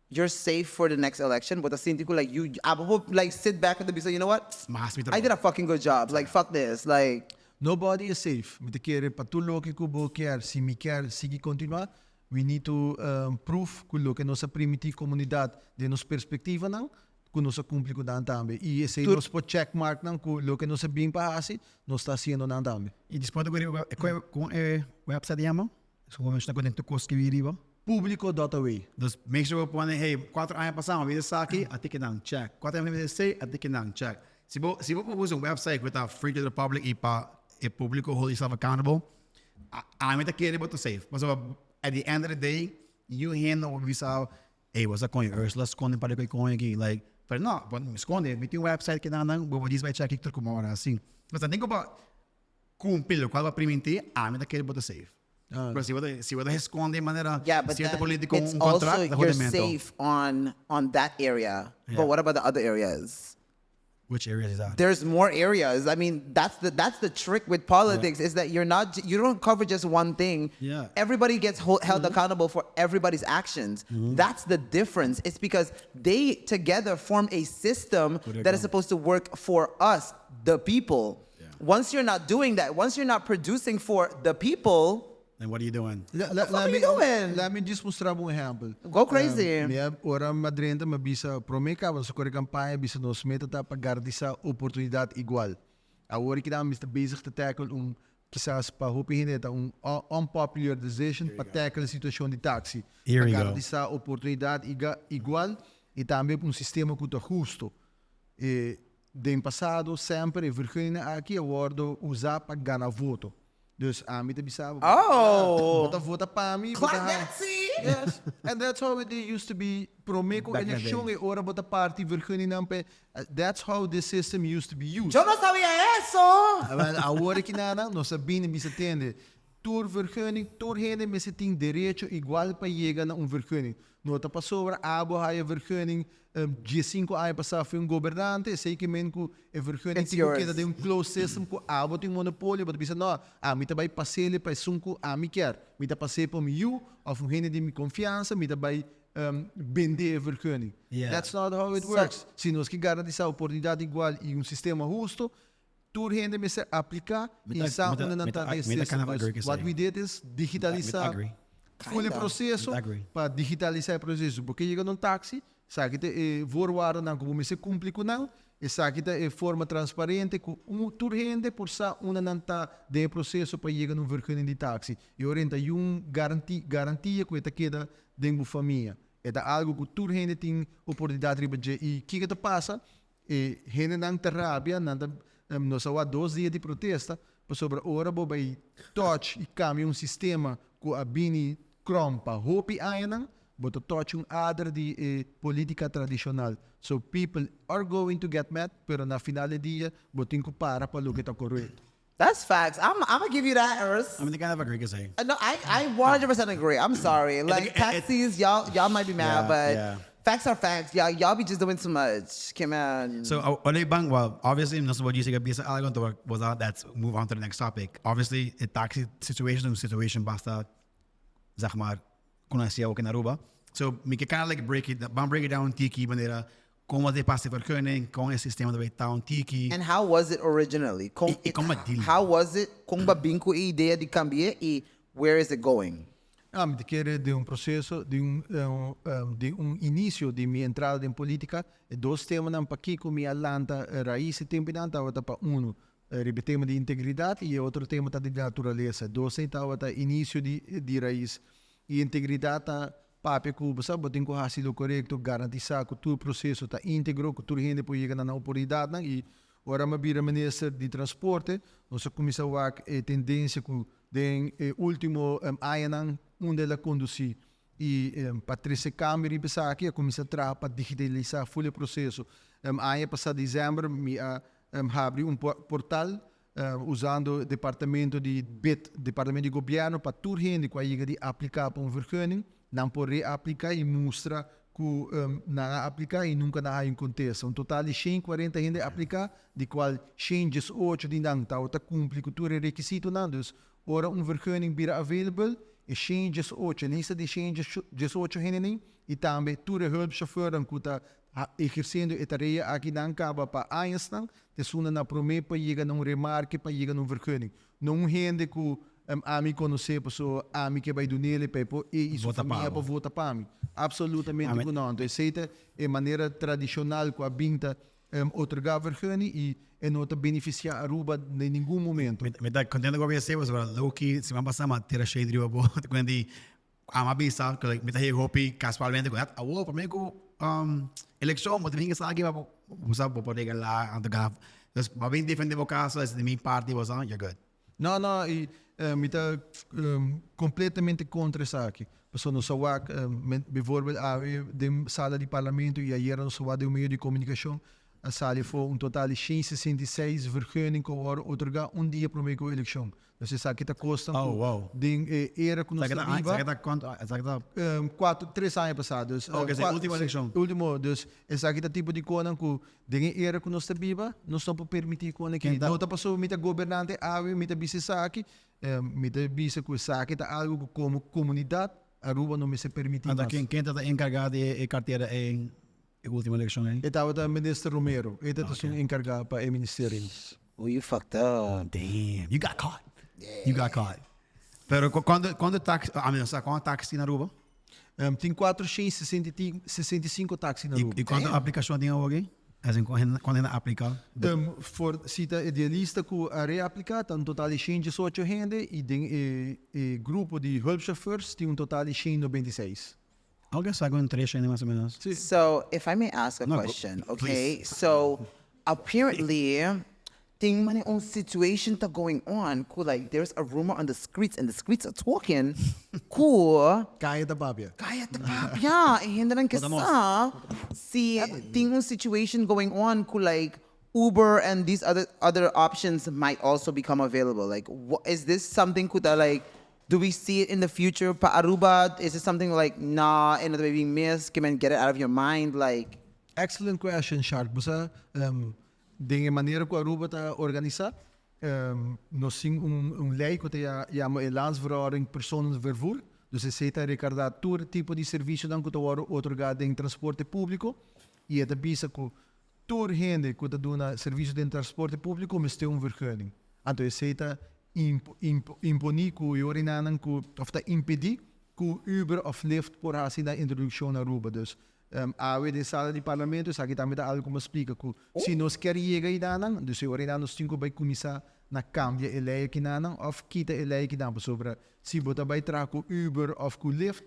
You're safe for the next election, bo ta sinti ku like you abo por like sit back and ta bisa you know what, Mas mi I did a fucking good job, like fuck this, like. Nobody is safe, mi ta kere pa tur loke ku bo kier, si mi kier sigui kontinuá, we need to prove ku loke nos a primiti komunidat den nos perspektivanan, ku nos a kumpli ku nan tambe. I esei nos por check mark nan ku loke nos a bin pa hasi, nos ta hasiendo nan tambe. I despues ta ku e kon e website yama? So bo mester ta ku skibi riba. Publico dot away. Dus make sure bo pone, hey, cuatro aña pasá mi a bira esaki, a tiki nan, check. Cuatro aña mi a bira esei, a tiki nan, check. Si bo usa un website cu ta free to the public y pa e publico hold yourself accountable, ami ta kere bo ta safe. Pasobra at the end of the day, yu hende lo bisa, ey, bo sa coño Ursula sconde pa di coño aki. Like, pero no, bo no sconde. Mi tin un website ki nan nan, bo por djis bai check tur como ora asin. Pasobra tin cu bo cumpli locual bo a priminti, ami ta kere bo ta safe. Pero si bo ta, si bo ta esconde manera Yeah, but cierto then politico it's un also contract, ta you're jodimento. safe on that area. Yeah. But what about the other areas? Which areas is that? There's more areas. I mean, that's the trick with politics is that you're not you don't cover just one thing. Everybody gets held accountable for everybody's actions. That's the difference. It's because they together form a system that is supposed to work for us, the people. Once you're not doing that, once you're not producing for the people, Then what are you doing? La, What the fuck are you doing? Laat me just mustra un ehempel. Go crazy. Mi a, ora m'a drenta, m'a bisa prome caba nos a core campaña bisa nos meta ta pa garantisa oportunidad igual. Awor ki nan mi ta bezig ta tackle un kisas pa hopi hende ta un unpopular decision pa tackle e situacion di taxi. Here Pa we go. garantisa oportunidad igual y tambe un sistema cu ta husto. E den pasado semper e vergunningen aki a wordo usa pa gana voto. Dus ami ta bisa bo, Oh! bo ta vota pa mi, bo ta Clock that tea! Yes, and that's how it used to be prome cu Back in the eleccion day. e ora bo ta parti vergunningen pe, that's how this system used to be used. Yo no sabia eso! Wel, awor aki nan nos a bini bisa tende, Tur vergunning, tur hende mester tin derecho igual pa yega na un vergunning. No ta pasobra abo haya vergunning diescinco aña pasá for un gobernante, esei ke men ku e vergunning It's tin ku yours. keda den un closed system ku abo tin monopolio, bo ta bisa no, ami ta bai pas'ele pa esun ku ami kier. Mi ta pas'é pa mi yu òf un hende di mi konfiansa, mi ta bai bende e vergunning. Yeah. That's not how it So- works. Si nos ke garantisá oportunidat igual i un sistema husto, Tur hende mester aplica y sa unda nan ta den system. Dus what we did is digitalisa full e proceso pa digitalisa e proceso. Bo ke yega na un taxi, esaki ta e voorwaardennan cu bo mester cumpli cu nan, esaki ta e forma transparente cu tur hende por sa unda nan ta den e proceso pa yega na un vergunning di taxi. Y ora ta un garantia cu e ta keda den bo famia. E ta algo cu tur hende tin oportunidad riba dje. Y kico ta pasa? E hendenan ta rabia, nan ta, nos a wak dos dia di protesta, pasobra ora bo bai touch y cambia un sistema cu a bini krom pa hopi añanan, bo ta touch un ader di e politica tradicional. So people are going to get mad, pero na final di dia bo tin cu para pa loke ta corecto. That's facts. I'm I'm gonna give you that, Urs. I mean, they kind of agree kasi. No, I 100% agree. I'm sorry. Like taxis, y'all y'all might be mad, but facts are facts. Y'all y'all be just doing too much. Come on. So, uh, bang, well, obviously, no what you say, bisa algo to was that let's move on to the next topic. Obviously, a taxi situation, situation basta, zeg maar, conocí ook in Aruba. So, mi ke kind of like break it, ban break it down tiki manera, con wat e pasa vergunning, con e sistema de town tiki. And how was it originally? Con, I con ba deal? How was it? Con ba bin cu e idea di cambia y where is it going? Ah, mi ta kere den un proceso, di un, di un inicio di mi entrada den politica, e dos temanan pakico mi a lanta Raiz e temponan tabata pa uno, Riba e tema di integridat i e otro tema ta di naturalesa. Dos ei tabata inicio di di rais. I integridat ta papia ku bo sa bo tin ku hasi lo korekto, garantisá ku tur proseso ta íntegro, ku tur hende por yega na nan oportunidatnan. I ora mi a bira minister di transporte, nos a kuminsá wak e tendensia ku den e último añanan unda el a kondusí. I pa trese kambio riba esaki a kuminsá traha pa digitalisá ful e proseso. Aña pasá desèmber mi a habri un portal usando departamento di bid, departamento di gobièrnu pa tur hende ku a yega di apliká pa un vergunning, nan por reapliká i mustra ku nan a apliká i nunka nan a haña un kontesta. Un total di 140 hende a apliká, di kual 118 di nan tabata kumpli ku tur e rekisitonan. Dus ora un vergunning bira available, e 118, e lista di 118 hendenan i tambe tur e hulpchauffeurnan ku ta ehersendo e tarea aki nan kaba pa añasnan, ta esuna na promé pa yega na un remarke pa yega na un vergunning. No un hende ku ami konosé pasobra ami ke bai dun'el pa e por e i su famia por vota pa mi. Absolutamente ku no. Anto esei ta e manera tradishonal ku a bin ta otorgá vergunning i e no ta benefisiá Aruba den ningun momento. Mi ta kontento ku bo a bisa esei pasobra loki siman pasá mi a tira shade riba bo ku nan di Ama bisa ku mi ta hei hopi kasualmente ku awor promé ku. um, eleccion, bo tin esaki pa bo sa bo por regala anto gana. Dus bo bin defende bo caso, es di mi parti bo sa, you're good. No, no, y mi ta completamente contra esaki. Pasobra nos a wak, bijvoorbeeld awe den sala di parlamento y ayera nos a wak den un medio di comunicacion, a sali afo un total di 166 vergunning cu a worde otorga un dia prome cu eleccion. Dus esaki ta cosnan cu den e era cu nos ta biba. Esaki ta cuanto? Esaki ta. Cuatro, tres aña pasa. Dus. Ok, esaki ultimo eleccion. Ultimo, dus esaki ta tipo di conan cu den e era cu nos ta biba, nos no por permiti con aki. No ta pasobra mi ta gobernante awe, mi ta bisa esaki, mi ta bisa cu esaki ta algo cu como comunidad Aruba no mester permiti mas. Anta ken ta encarga di e cartera e ultimo eleccion ey? E tabata Minister Romero, e ta esun encarga pa e ministerio. Oh, you fucked up. Damn, you got caught. You got caught. Pero cuando cuando taxi, I mean, o sea, cuando taxi na Aruba? Tin 465 taxi na Aruba. Y cuanto aplicacion tin awor aki? As in, cuando hende aplica? For si ta e lista cu a reaplica ta un total di 118 hende y den e grupo di hulpchauffeurs tin un total di 196. Ok, sa cu un tres hende mas o menos. Si. So, if I may ask a question, okay? So, apparently, tin mane un situation ta going on cu like there's a rumor on the streets and the streets are talking cu. Caya ta papia. Caya ta papia. E hendenan ke sa si tin un situation going on cu like Uber and these other other options might also become available. Like, is this something cu ta like, do we see it in the future pa Aruba? Is it something like, nah, e no ta bay bin mes, ke men get it out of your mind, like. Excellent question, Shark. Bo sa, den e manera cu Aruba ta organisa, nos tin un ley cu ta yama e Landsverordening Personenvervoer. Dus esey ta recarda tur tipo di servicionan cu ta wordo otorga den transporte publico y e ta bisa cu Tur hende ku ta duna servisio den transporte públiko mester un vergunning. Anto esei ta imponí ku e orinanan ku òf ta impedí ku Uber òf Lyft por hasi nan introdukshon na Aruba. Dus awe den sala di parlamento esaki tambe ta algu ku mi a splika ku si nos kier yega eidanan, dus e orinan nos tin ku bai kuminsá na kambia e lei akinanan òf kita e lei akinan pasobra si bo ta bai traha ku Uber òf ku Lyft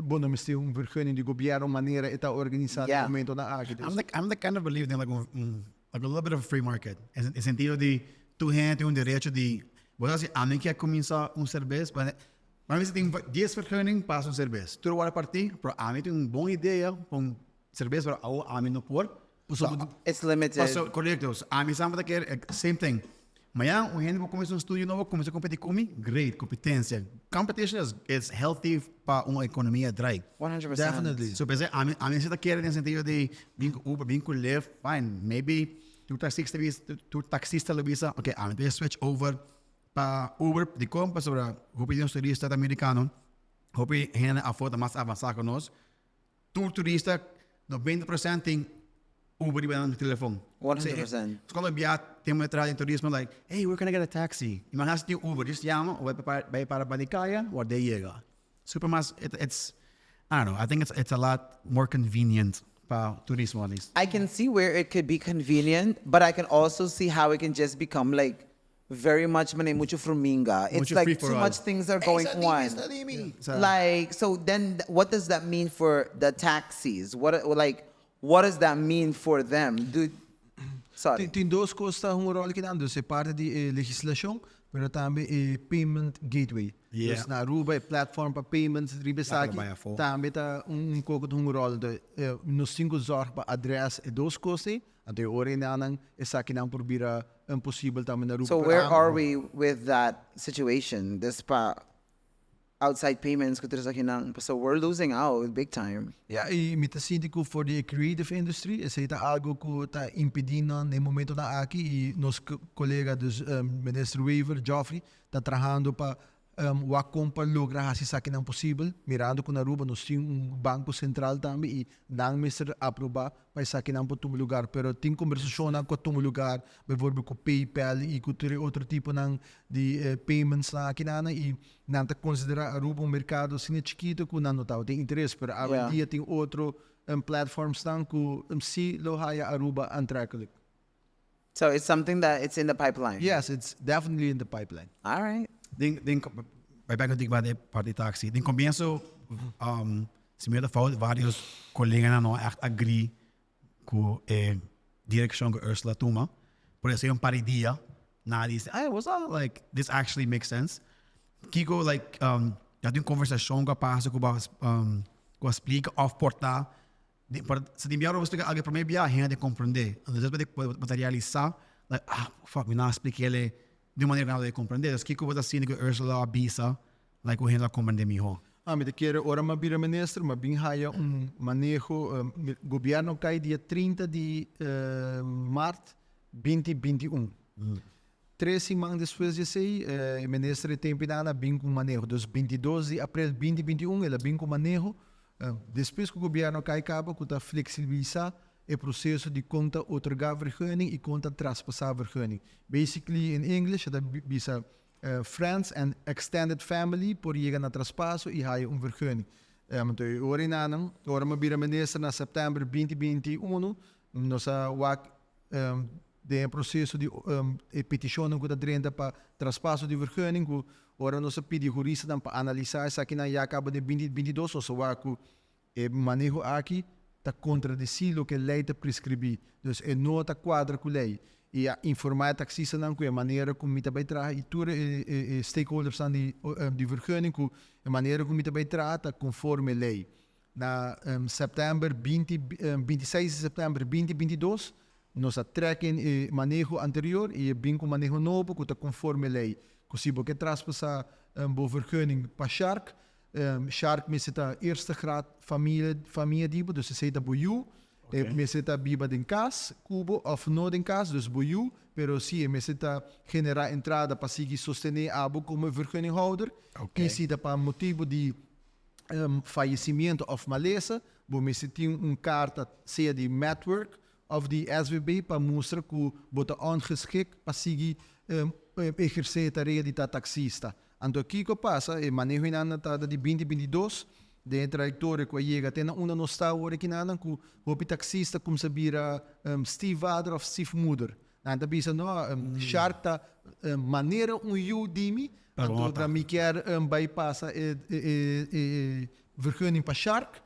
Bo no mester un vergunning di gobierno manera e ta organisa na momentonan aki. I'm the, I'm the kind of believe in like un, like a little bit of a free market. En sentido di tur hende tin un derecho di, bo sa si ami kier cuminsa un serbes, pa mi si tin dies vergunning pa haci un serbes. Tur worde parti, pero ami tin un bon idea pa un serbes, pero awo ami no por. It's limited. Paso, correcto. Ami sa ta kier, same thing. Mañana un hende por cuminsa un studio nobo, cuminsa competi cu mi, great, competencia. Competition is, is healthy pa un economia draai. 100%. Definitely. So p'esei ami, ami si ta kere den sentido di bin cu Uber, bin cu Lyft, fine. Maybe tur taxista bisa, tur taxista lo bisa, ok, ami ta switch over pa Uber. Dikon? Pasobra hopi di nos turista ta americano, hopi hende afo ta mas avansa cu nos. Tur turista, 90% tin Uber riba nan telefon. 100%. So cuando bia tin un entrada den turismo like, hey, where can I get a taxi? Imagina si tin Uber, just yama o bay para pa di caya, worde yega. Super mas, it, it's, I don't know, I think it's, it's a lot more convenient pa turismo at least. I can see where it could be convenient, but I can also see how it can just become like very much mane mucho fruminga. It's Mucho like free for too all. much things are going on. Like so then what does that mean for the taxis? What like what does that mean for them? Do sorry. Tin, tin dos cos ta hunga rol kinan, dus e parte di e legislacion, pero tambe e payment gateway. Yeah. Dus na Aruba e platform pa payments riba esaki bai afó. tambe ta un un poco ta hunga rol. Entonces, nos tin cu zorg pa address e dos cos ei, anto e ora enanan esakinan por bira imposibel tambe na Aruba. So where are we with that situation? This pa outside payments cu tur esakinan. So we're losing out big time. Ja, y mi ta sinti cu for di e creative industry esey ta algo cu ta impedi nan den momentonan aki y nos colega dus Minister Wever, Geoffrey, ta trahando pa Wak kon pa logra hasi esakinan posibel, mirando ku na Aruba nos tin un banko sentral tambe i nan mester aprobá pa esakinan por tuma lugar. Pero tin kombersashonnan ku a tuma lugar, bijvoorbeeld ku PayPal i ku tur e otro tiponan di paymentsnan akinan i nan ta konsiderá Aruba un merkado asina chikito ku nan no tabatin interes. Pero awendia tin otro platformsnan ku si lo haya Aruba aantrekkelijk. So it's something that it's in the pipeline. Yes, it's definitely in the pipeline. All right. Den, den, bai back op die party taxi. Den comienzo, um, Si mi no ta fout, varios coleganan no a echt agree cu e direccion cu Ursula a tuma. Por eso un par di dia nan a dice, ay, what's up, like, this actually makes sense. Kiko, like, ya tin un conversacion cu a pasa cu bo a, cu a splica of por ta, si tin bia ora bo splica algo e prome bia hende ta comprende. Entonces despues bo ta realisa, like, ah, fuck, mi no a splica el di un manera cu nan lo a comprende. Entonces kiko bo ta sinti cu Ursula a bisa, like, cu hende lo a comprende miho? Ami ta kere ora mi a bira minister mi a bin haya un maneho, gobierno kai dia 30 di maart 2021. Tres siman despues di esei e minister di tempo inana a bin ku un maneho. Dus 22 di april 2021 el a bin ku un maneho despues ku gobierno kai kaba ku ta fleksibilisa e proseso di kon ta otorga vergunning i kon ta traspasa vergunning. Basically in English e ta bisa Friends and extended family por yega na traspaso y haya un vergunning. Anto e ora enanan, ora mi a bira minister na september 2021, nos a wak den e proceso di e peticionnan cu ta drenta pa traspaso di vergunning cu ora nos a pidi huristanan pa analisa esakinan ya caba den 2022 nos a wak cu E maneho aki ta kontradesí loke lei ta preskribí, dus e no ta kuadra ku lei. I a informá e taksistanan ku e manera ku mi ta bai traha i tur e stakeholdersnan di di vergunning ku e manera ku mi ta bai traha ta konforme lei. Na sèptèmber 20, 26 di sèptèmber 2022 nos a trèk in e maneho anterior i e bin ku maneho nobo ku ta konforme lei. Ku si bo ke traspasá bo vergunning pa Shark, Shark mester ta eerste graad familie, famia di bo, dus esei ta bo yu. E mester ta biba den kas ku bo òf no den kas, dus bo yu, pero si e mester ta generá entrada pa sigui sostené abo komo e vergunninghouder. I si ta pa motibu di fayesimiento òf malesa, bo mester tin un karta sea di Metwerk òf di SVB pa mustra ku bo ta ongeschikt pa sigui ehersé e tarea di ta taksista. Anto kiko a pasa? E maneho einan ta di 2022, den e trayektoria ku a yega te na unda nos ta awor akinanan ku hopi taksista kumsa bira stiefvader òf stiefmoeder. Nan ta bisa no, Shark ta manera un yu di mi, anto mi kier bai pasa e e vergunning pa Shark.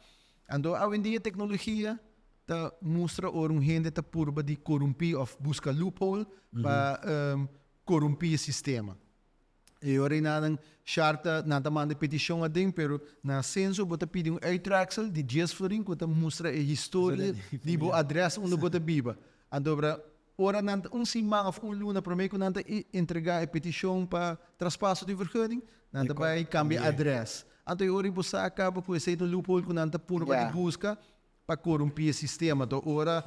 Anto awendia teknologia ta mustra ora un hende ta purba di korumpí òf buska loophole pa korumpí e sistema. E ora ei nan Shark ta nan ta manda e petishon aden pero na censo bo ta pidi un uittreksel di dies florin ku ta mustra e historia di bo adres unda bo ta biba. Anto ora ora nan ta un siman òf un luna promé ku nan ta entregá e petishon pa traspaso di vergunning nan ta bai kambia adres. Anto e ora ei bo sa kaba ku esei ta un loophole ku nan ta purba di buska pa korumpí e sistema. To ora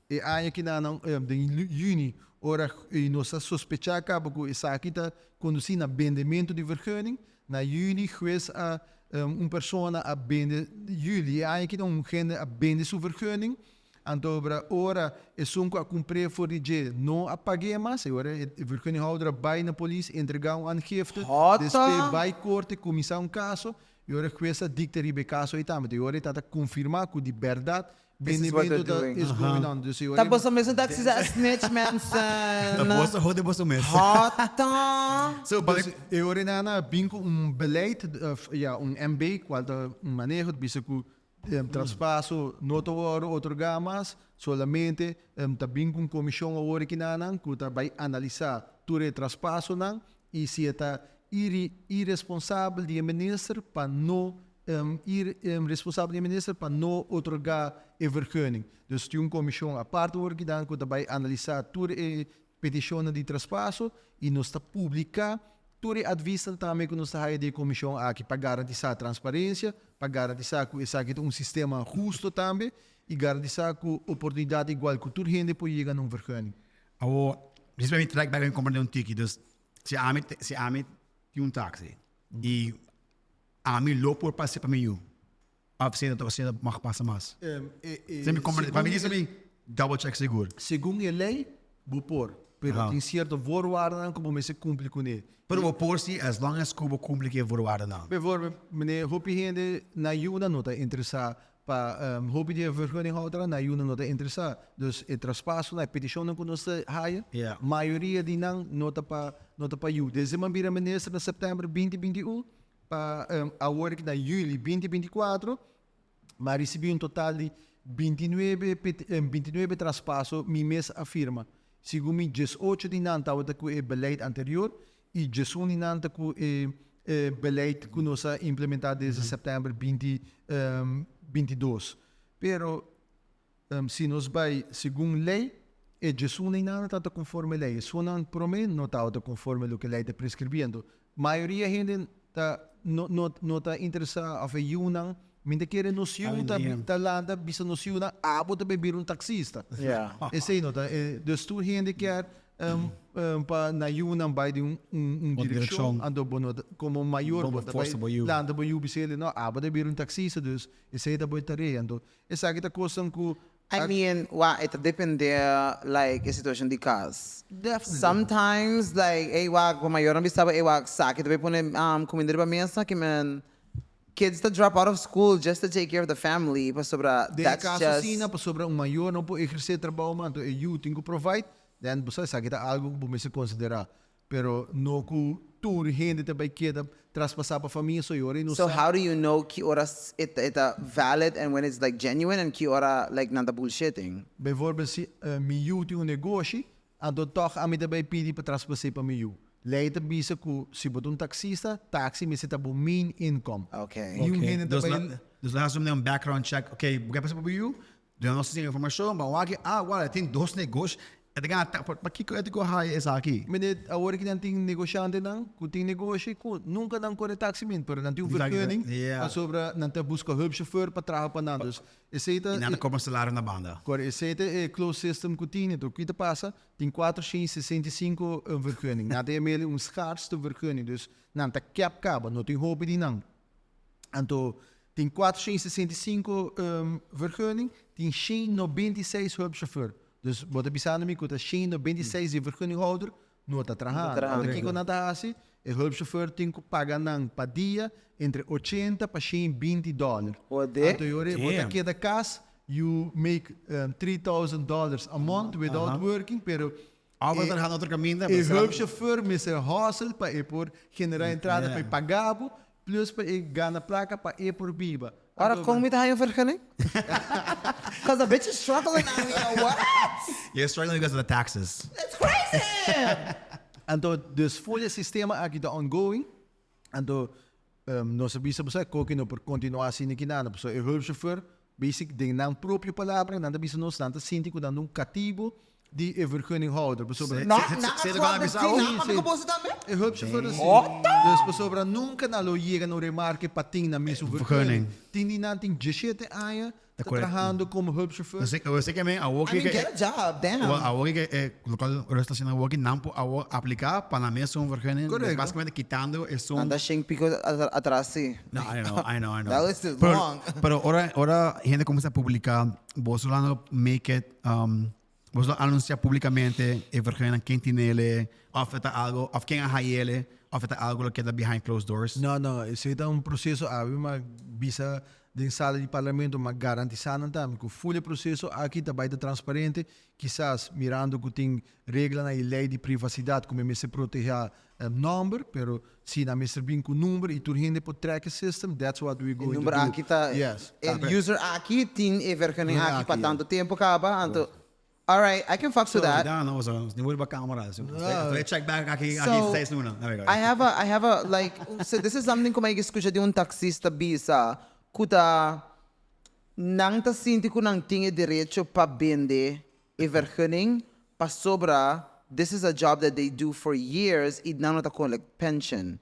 e aña kina den yüni, ora nos a sospechá kaba ku esaki ta kondusí na bendementu di vergunning, na yüni hues a un persona a bende, yüli e aña kina un hende a bende su vergunning, anto ora esun ku a kumpr'é for di dje no a pag'é mas, e ora e vergunninghouder a bai na polis entregá un aangifte, despues bai korte kuminsá un kaso. I ora hues a dikta riba e kaso ei tambe, i ora e tata konfirmá ku di bèrdat bendementu ta is going on. Dus i ora Ta boso mes un taxista a snitch mensen. Ta boso hode boso mes. Hòtò. So, Dus e ora nan a bin ku un beleid, of ya, un MB, kual ta un maneho, ta bisa ku traspaso no ta wòrdu otorgá mas, solamente ta bin ku un komishon awor aki nan ku ta bai analisá tur e traspasonan i si e ta iresponsabel di e minister pa no iresponsabel di e minister pa no otorgá e vergunning. Dus tin un komishon apart awor aki nan ku ta bai analisá tur e petishonnan di traspaso i nos ta publiká tur e advisnan tambe ku nos ta haya di e komishon aki pa garantisá transparensia, pa garantisá ku esaki ta un sistema husto tambe i garantisá ku oportunidat igual ku tur hende por yega na un vergunning. Awor, dis mi trek bek mi komprende un tiki. Dus, si ami, si ami tin un taxi i ami lo por pasa pa mi yu, òf si no, si no mag pasa mas. Si mi komprende, pa mi disa mi double check sigur. Segun e lei, bo por, pero tin sierto voorwaardennan ku bo mester kumpli kuné. Pero bo por si, as long as ku bo kumpli ku e voorwaardennan. Bijvoorbeeld, meneer, hopi hende na yunan no ta interesá Pa hopi di e vergunninghoudernan na yunan no ta interesá. Dus e traspasonan, e petishonnan ku nos ta haya, mayoria di nan no ta pa no ta pa yu. Desde mi a bira minister na sèptèmber 2021, pa awor na juli 2024, mi a ricibi un total di 29 29 traspaso mi mes a firma. Segun mi 18 di nan tabata cu e beleid anterior y 11 di nan ta cu e beleid cu nos a implementa desde september 2022. Pero si nos bay segun ley, e 11 di nan tabata conforme ley, esunnan prome no tabata conforme loke ley ta prescribiendo. Mayoria hende ta no no no ta interesa of e yunan mi ta kere nos yu ta ta lanta bisa nos yunan abo ta bay bira un taxista. Esey no ta e dus tur hende kier pa nan yunan bay den un un direccion anto bo no ta como mayor bo ta bay lanta bo yu bisa el'e no abo ta bira un taxista dus esey ta bo tarea anto esaki ta cosnan cu I mean, wa, e ta depende like e situacion di cas. Definitely. Sometimes like, ey wak, bo mayornan bisa bo, ey wak, saki ta bay pone cuminda riba mesa, ki men kids ta drop out of school just to take care of the family, pasobra Den e that's caso just. asina, pasobra un mayor no por eherce trabao mas, anto e yu tin cu provide, then bo sa esaki ta algo cu bo mester considera. Pero no cu tur hende ta bay keda traspasa pa famia so y ora y no So sa. how do you know ki ora e ta e ta valid and when it's like genuine and ki ora like nan ta bullshitting? Bijvoorbeeld si mi yu tin un negoshi, anto tog ami ta bay pidi pa traspas'é pa mi yu. Ley ta bisa cu si bo ta un taxista, taxi mester ta bo main income. Okay. Niun hende ta Dus bay. la dus lo haci un background check, okay, bo ke pasa pa bo yu? Duna nos tin informashon, ba wak ah wak e tin dos negoshi, e ta gana tantu, pakiko e ta ku haya esaki? Meneer, awor ki nan tin negoshantenan ku tin negoshi ku nunka nan kore taxi min, pero nan tin un vergunning pasobra nan ta buska hulpchauffeur pa traha pa nan. Dus esei ta. I nan ta kobra un salario na banda. Kore, esei ta e closed system ku tin. Enton ki ta pasa? Tin 465 vergunning. Nan ta yam'el un schaarste vergunning. Dus nan ta kèp kaba, no tin hopi di nan. Anto tin 465 vergunning, tin 196 hulpchauffeur. Dus bo ta bisando mi ku ta 196 di vergunninghouder no ta trahando. Anto kiko nan ta hasi? E hulpchauffeur tin ku paga nan pa dia entre 80 pa 120 dollar. Anto yori bo ta keda kas, you make 3000 dollars a month without working, pero Of bo ta traha na otro kaminda. E hulpchauffeur mester hustle pa e por genera entrada pa e paga bo, plus pa e gana placa pa e por biba. Ora con mi ta haña un vergunning? Cause the bitch is struggling out here, what? You're struggling because of the taxes. It's crazy! Anto, dus for e sistema aki ta ongoing, anto nos a bisa bo sa koki no por continua asina ki nada, pasobra e hulpchauffeur basic den nan propio palabra nan ta bisa nos nan ta sinti ku nan ta un katibo di e vergunninghouder pasobra No, nan a klap di si, nan a papia ku boso tambe? E hulpchauffeur ta si. Dus pasobra nunka nan lo yega na un remarke pa tin nan mes un vergunning. Tin di nan tin diesshete aña Ta trahando como hulpchauffeur. Bo ke men awor I mean, get a job, damn. Awor ke e local ora sta haciendo awor ki nan por awor aplica pa nan mes un vergunning. Correcto. Basicamente kitando esun. Nan ta shen pico atras si. No, I know, I know, I know. That list is long. Pero ora ora hende cuminsa publica boso lo no make it boso lo anuncia publicamente e vergunning ken tinele of e ta algo of ken a hayele of e ta algo lo keda behind closed doors. No, no, esey ta un proceso abi ma bisa Den sala di parlamento ma garantisá nan tambe ku ful e proseso aki ta bai ta transparente, kisas mirando ku tin reglanan i lei di privasidat ku mi mester protehá nòmber, pero si nan mester bin ku number i tur hende por track e system, that's what we E going to number do. aki ta, Yes. e user aki tin e vergunning aki pa tantu tempu kaba, anto Alright, I can fuck to that. Cuidado, no, so, ni vuelva cámara. So, check back aki, aki So, seis luna. There we go. I have a, I have a, like, so this is something ku mi a skucha di un taxista bisa, ku ta, nan ta sinti ku nan tin e derecho pa bende e vergunning, pasobra this is a job that they do for years i nan no ta collect pension.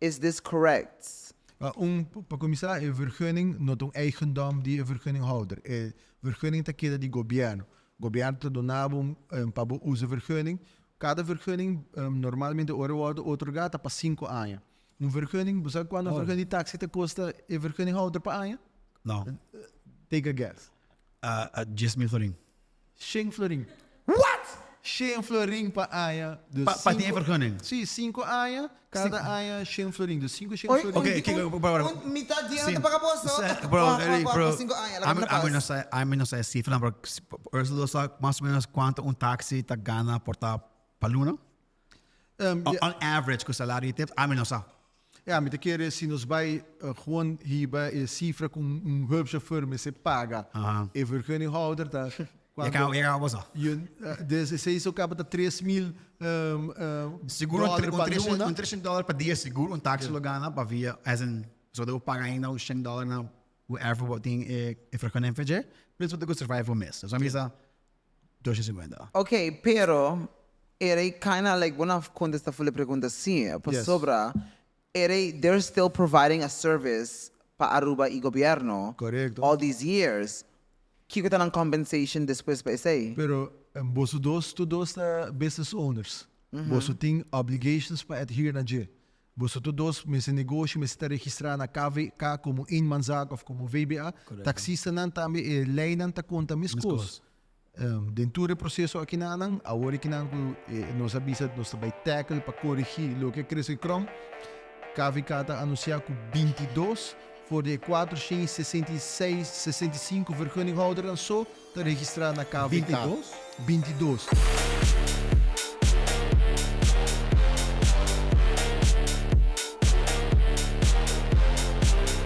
Is this correct? Un, pa kuminsá, e vergunning no ta un eigendom di e vergunninghouder. E vergunning ta keda di gobièrnu. Gobièrnu ta duna bo pa bo usa e vergunning. Kada vergunning normalmente ora e wòrdu otorgá ta pa sinku aña. Un vergunning, bo sa kuantu un vergunning di taksi ta kosta e vergunninghouder pa aña? No. Take a guess. 10,000 florin. Shen florin. What? Shen florin pa aña. Dus Pa, pa tin e vergunning? Sí, sinku aña, kada aña shen florin. Dus sinku shen Oy, florin. Oké, kiko, un, bro, bro. un mitad di Sí. aña ta paga boso. Sí, bro, Wak, ey, wak, wak, bro. pa sinku aña, laga Ami, mi na ami no pas. sa, ami no sa e sifranan, pero Ursula sa mas o menos kuantu un taxi ta gana por ta pa luna? Um, On, ja, on average ku salario i tips, ami no sa. Ja, mi ta kere si nos bay gewoon hiba e cifra cu un hulpchauffeur mester paga e vergunninghouder ta Ya caba, ya caba boso. Dus esey so caba ta 3000 Sigur dollar pa luna. Un 300 dollar pa dia sigur un taxi lo gana pa via as in so debo paga ainda un 100 dollar na whoever bo tin e vergunning pa dje, plus bo ta cu survive un mes. So mi bisa 250. Ok, pero era kinda like bo no contesta full e pregunta si, pasobra era they're still providing a service pa Aruba y gobierno Correcto. All these years. Kico ta nan compensation despues pa esey? Pero boso dos, tur dos ta business owners. Boso tin obligations pa adhere na dje. Boso tur dos mester negoshi mester ta registra na KVK como eenmanszaak of como VBA. Taxistanan tambe e leynan ta conta mescos. Den tur e proceso akinanan, awor akinan cu nos a bisa nos ta bay tackle pa corigi loke a crece krom, KVK ta anuncia cu 22 for di e 466, 65 vergunninghoudernan so ta registra na KVK. 22? 22.